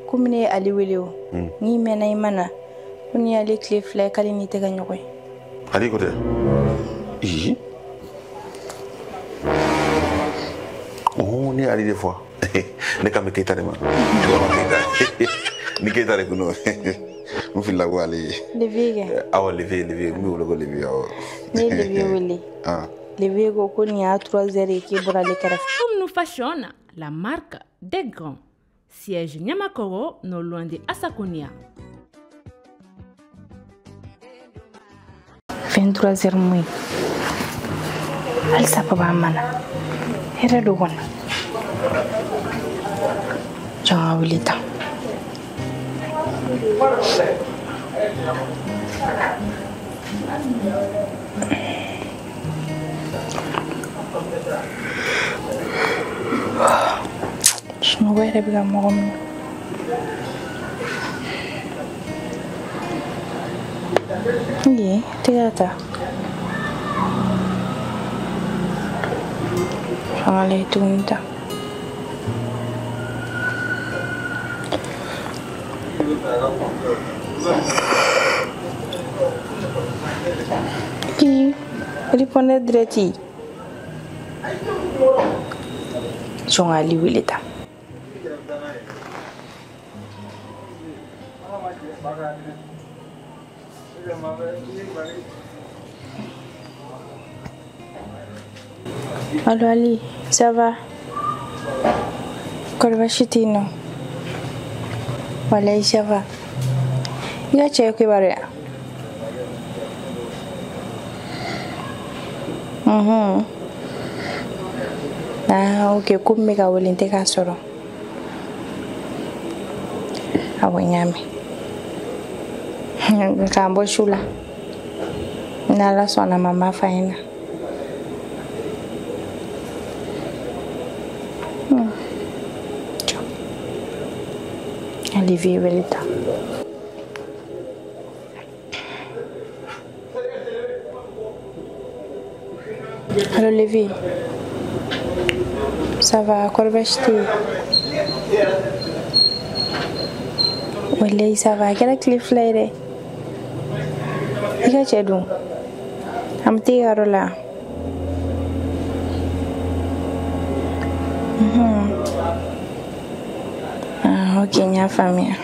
Komi ne ye Ale wele o n'i mɛnna i ma na ko ni y'ale tile 2 ye k'ale n'i tɛ ka ɲɔgɔn ye. Ale ko tɛ ii oh ne y'ale de fɔ ne kan bɛ Keyita de ma Keyita ni Keyita de kun don n filila ko ale ye. Levier kɛ. Awɔ Levier Levier n bɛ wele ko Levier awɔ. Ne ye Levier wele. Levier ko ko nin y'a 3 heures ye k'e bɔra ale kɛrɛfɛ. Comme nous Fashion, la marque des grands. Siège Niamakoro, non loin de Assakonia. 23 heures moins. Halisa papa mana. Hɛrɛ do kɔni. Jɔn ka wuli tan. Sunɔgɔ yɛrɛ bɛ ka mɔgɔ minɛ. Ye, tɛgɛ ta. Fanga lajɛ tuguni ta. Ii, répondeur direct. Jɔn ka Ali wele ta. Allô Ali, ça va? Kɔri baasi tɛ yen nɔ? Walayi ça va. I ka cɛ ye kibaruya? Unhun. Ah ok, komi n bɛ ka wele n tɛ k'a sɔrɔ. Awɔ n y'a mɛn. K'an bɔ su la. N'Ala sɔnna ma n b'a f'a ɲɛna. Olivier wele ta. Allô Olivier. Ça va, kɔri baasi tɛ yen? Walayi ça va, a kɛra tile 2 ye dɛ. I ka cɛ dun? A ma t'e ka yɔrɔ la? Ah ok, n y'a faamuya.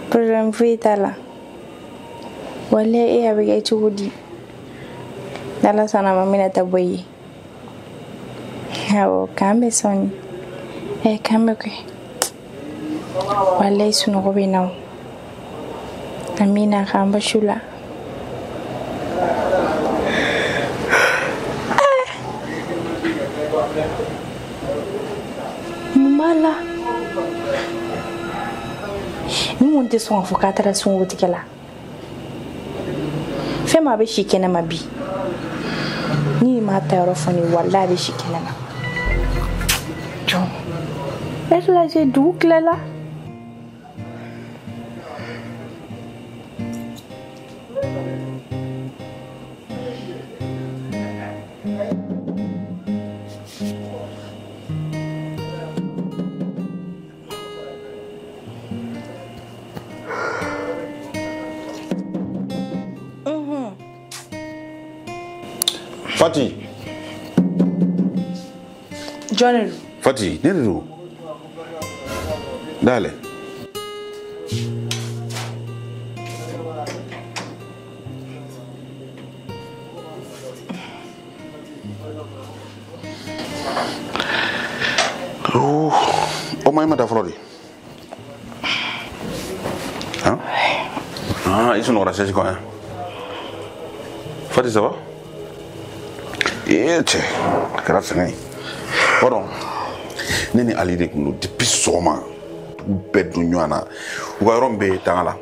Problème foyi t'a la. Walayi e a bɛ kɛ cogo di? N'Ala sɔnna ma n bɛna taa bɔ i ye. Awɔ, k'an bɛ sɔɔni. K'an bɛ kɛ. Walayi sunɔgɔ bɛ n na o. Amina k'an bɔ su la. Mun b'a la? Ni mun tɛ sɔn k'a fɔ k'a taara sunkurutigɛ la. Fɛn min a bɛ si kɛnɛma bi. Ni m'a ta yɔrɔ fɔ ne ye, walayi a bɛ si kɛnɛma. Jɔn. E lajɛ dugu tilala. Fati. Jɔn de don? Fati, ne de don. Dayɛlɛ. O ma i ma da fɔlɔ de? Han? Ah, i sunɔgɔra siège kɔnɔ yan. Fati, ça va? Ee cɛ, a kɛra sɛgɛn ye. Pardon, ne ni Ali de kun don depuis sɔgɔma. Dugu bɛɛ dun ɲɔgɔn na. U ka yɔrɔ min bɛ tanga la,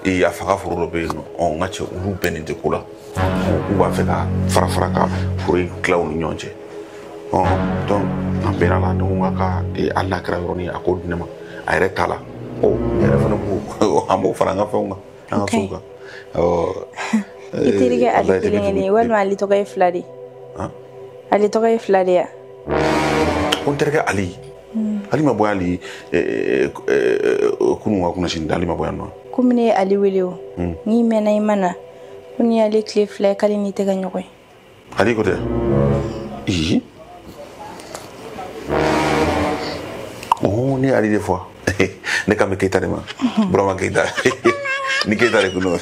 ee a fa ka foro dɔ bɛ yen nɔ. Ɔ n ka cɛ olu bɛɛ nin tɛ ko la. K'u b'a fɛ ka fara fara ka foro in tila u ni ɲɔgɔn cɛ. Ɔ donc an bɛnna la, ne ko n ka hali n'a kɛra yɔrɔnin ye a k'o di ne ma. A yɛrɛ t'a la. Ɔ ne yɛrɛ fana ko an b'o fara an ka fɛnw kan, an ka sow kan. Ɔ I terikɛ Ali kelen kelen walima Ali tɔgɔ ye 2 de ye? Ale tɔgɔ ye 2 de ya? Ko n terikɛ Ali. Ali ma bɔ hali kunun ka kunnasini da Ali ma bɔ yan nɔ. Komi ne ye Ali wele o. N'i mɛnna i ma na ko n'i y'ale tile 2 ye k'ale n'i tɛ ka ɲɔgɔn ye. Ali ko tɛ? Ii. Oh, ne ye Ali de fɔ. Ne kan bɛ Keyita de ma. Burama Keyita. Ni Keyita de kun don.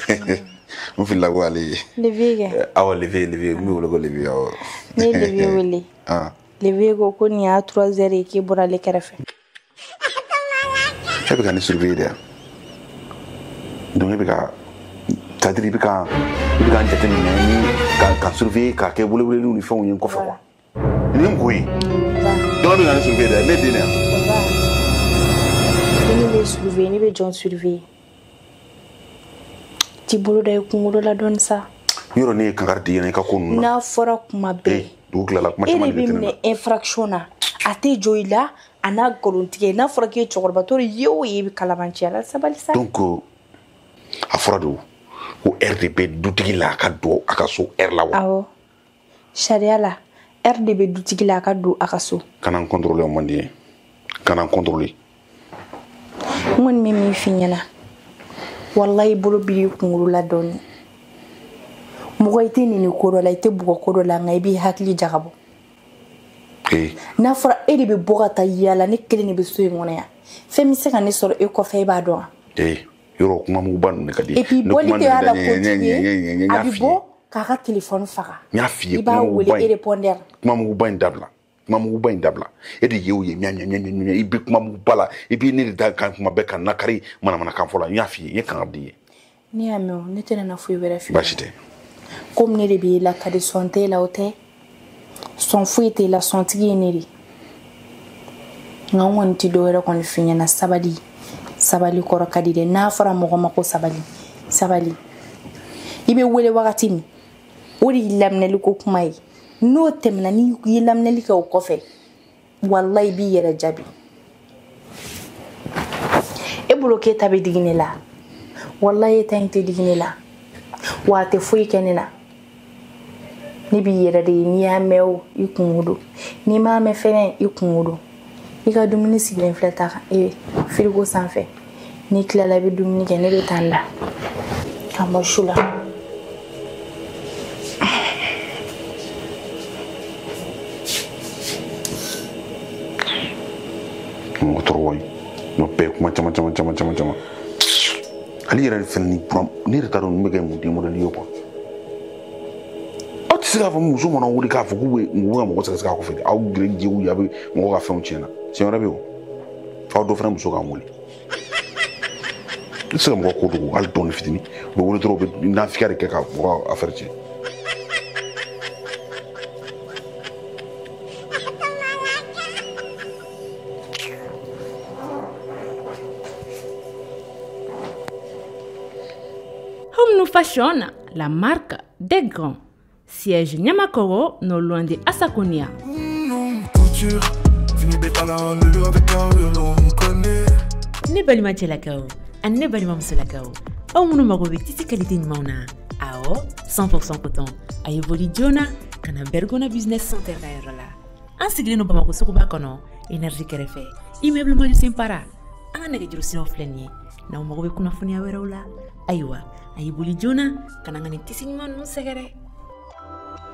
N filila ko ale ye. Levier kɛ? Awɔ, Levier, Levier. N bɛ wele ko Levier, awɔ. Ne ye Levier wele. Levier ko ko nin y'a 3 heures ye k'e bɔra ale kɛrɛfɛ. E bɛ ka ne surveiller de yan. Donc e bɛ ka, c'est à dire i bɛ ka n jateminɛ ni ka surveiller k'a kɛ weleweleliw ni fɛnw ye n kɔfɛ quoi. Nin ye mun ko ye? Donc e bɛ ka ne surveiller de, ne den de yan. Ne bɛ surveiller, ne bɛ jɔn surveiller? T'i bolo da i kunkolo la dɔɔni sa. Yɔrɔ ne ye kankari di ɲɛna i ka ko ninnu na. N'a fɔra kuma bɛɛ. Dugu tilala kuma caman de bɛ E de bɛ minɛ infraction na. A tɛ jɔ i la, a n'a nkalontigɛ. N'a fɔra k'e ye cɛkɔrɔbatɔ de ye o ye, i bɛ kalabanciya la, sabali sa. Donc a fɔra de ko heure de bɛ dutigi la a ka don a ka so heure la wa? Awɔ. Sariya la, heure de bɛ dutigi la a ka don a ka so. Kana n contrôler o man di n ye. Kana n contrôler. N kɔni bɛ min f'i ɲɛna. Walahi bolo b'i kunkolo la dɔɔni. Mɔgɔ i tɛ nɛni ko dɔ la, i tɛ bugɔ ko dɔ la, nka i b'i hakili jagabɔ. N'a fɔra e de bɛ bɔ ka taa yaala, ne kelen de bɛ so in kɔnɔ yan. Fɛn bɛ se ka ne sɔrɔ e kɔfɛ, e b'a dɔn wa? Yɔrɔ kuma muguba ninnu de ka di. Et puis bɔli tɛ y'a la kojugu ye, a bɛ bɔ k'a ka téléphone faga. N y'a f'i ye, i b'a wele e répondeur. Kuma muguba in dabila. Kuma muguba in dabila. E de ye o ye miya miya miya miya, i bɛ kuma muguba la, i bɛ ne de da kan kuma bɛɛ ka nakari manamanakan fɔ la. N y'a f'i ye, n ye kankari d'i ye. Ne y'a mɛn o, ne tɛna na foyi wɛrɛ f'i ye. Baasi tɛ. Komi ne de b'e la ka di, sɔn t'e la o tɛ. Sɔn foyi t'e la, sɔntigi ye ne de. Nka n kɔni tɛ dɔwɛrɛ kɔni f'i ɲɛna, sabali. Sabali kɔrɔ ka di dɛ. N'a fɔra mɔgɔ ma ko sabali, sabali. I bɛ wele wagati min, o de y'i laminɛli ko kuma ye. N'o tɛmɛna, n'i ye laminɛli kɛ o kɔfɛ, walahi i b'i yɛrɛ jaabi. E bolo k'e ta bɛ digi ne la, walahi e ta in tɛ digi ne la, wa a tɛ foyi kɛ ne la. Ne b'i yɛrɛ de ye, n'i y'a mɛn o, i kungo don, n'i m'a mɛn fɛnɛ, i kungo don. I ka dumuni sigilen filɛ ta kan, firigo sanfɛ. N'i tilala i bɛ dumuni kɛ, ne bɛ taa n da ka bɔ su la. Mɔgɔ tɔɔrɔ wa ye. N'o bɛɛ ye kuma caman caman caman caman caman. Ale yɛrɛ fɛnɛ ni buran, ne yɛrɛ t'a dɔn ninnu bɛ kɛ mun den modèle ye quoi. Aw tɛ se k'a fɔ muso mana wuli k'a fɔ k'u bɛ ka mɔgɔ sɛgɛsɛgɛ a kɔfɛ dɛ. Aw gere jiw ye, a bɛ mɔgɔ ka fɛnw tiɲɛ na. Siɲɛ wɛrɛ bɛ yen o. F'aw dɔ fɛnɛ muso k'an wele. I tɛ se ka mɔgɔ ko dogo hali dɔɔni fitinin. U bɛ wele dɔrɔn, u bɛ nafigiya de kɛ ka mɔgɔ ka affaire tiɲɛ. Home Fashion, la marque des grands. Siège Niamakoro, non loin de Assakonia. Ne balima cɛlakaw ani ne balima musolakaw, aw minnu mago bɛ tisi qualité ɲumanw na, awɔ 100% coton, a ye boli joona ka na Bergona Business Center ka yɔrɔ la. An sigilen don Bamakɔ suguba kɔnɔ, énergie kɛrɛfɛ, immeuble Malisen Para. An ka nɛgɛjuru siraw filɛ nin ye, n'aw mago bɛ kunnafoniya wɛrɛw la, ayiwa a ye boli joona ka na an ka nin tisi ɲuman ninnu sɛgɛrɛ.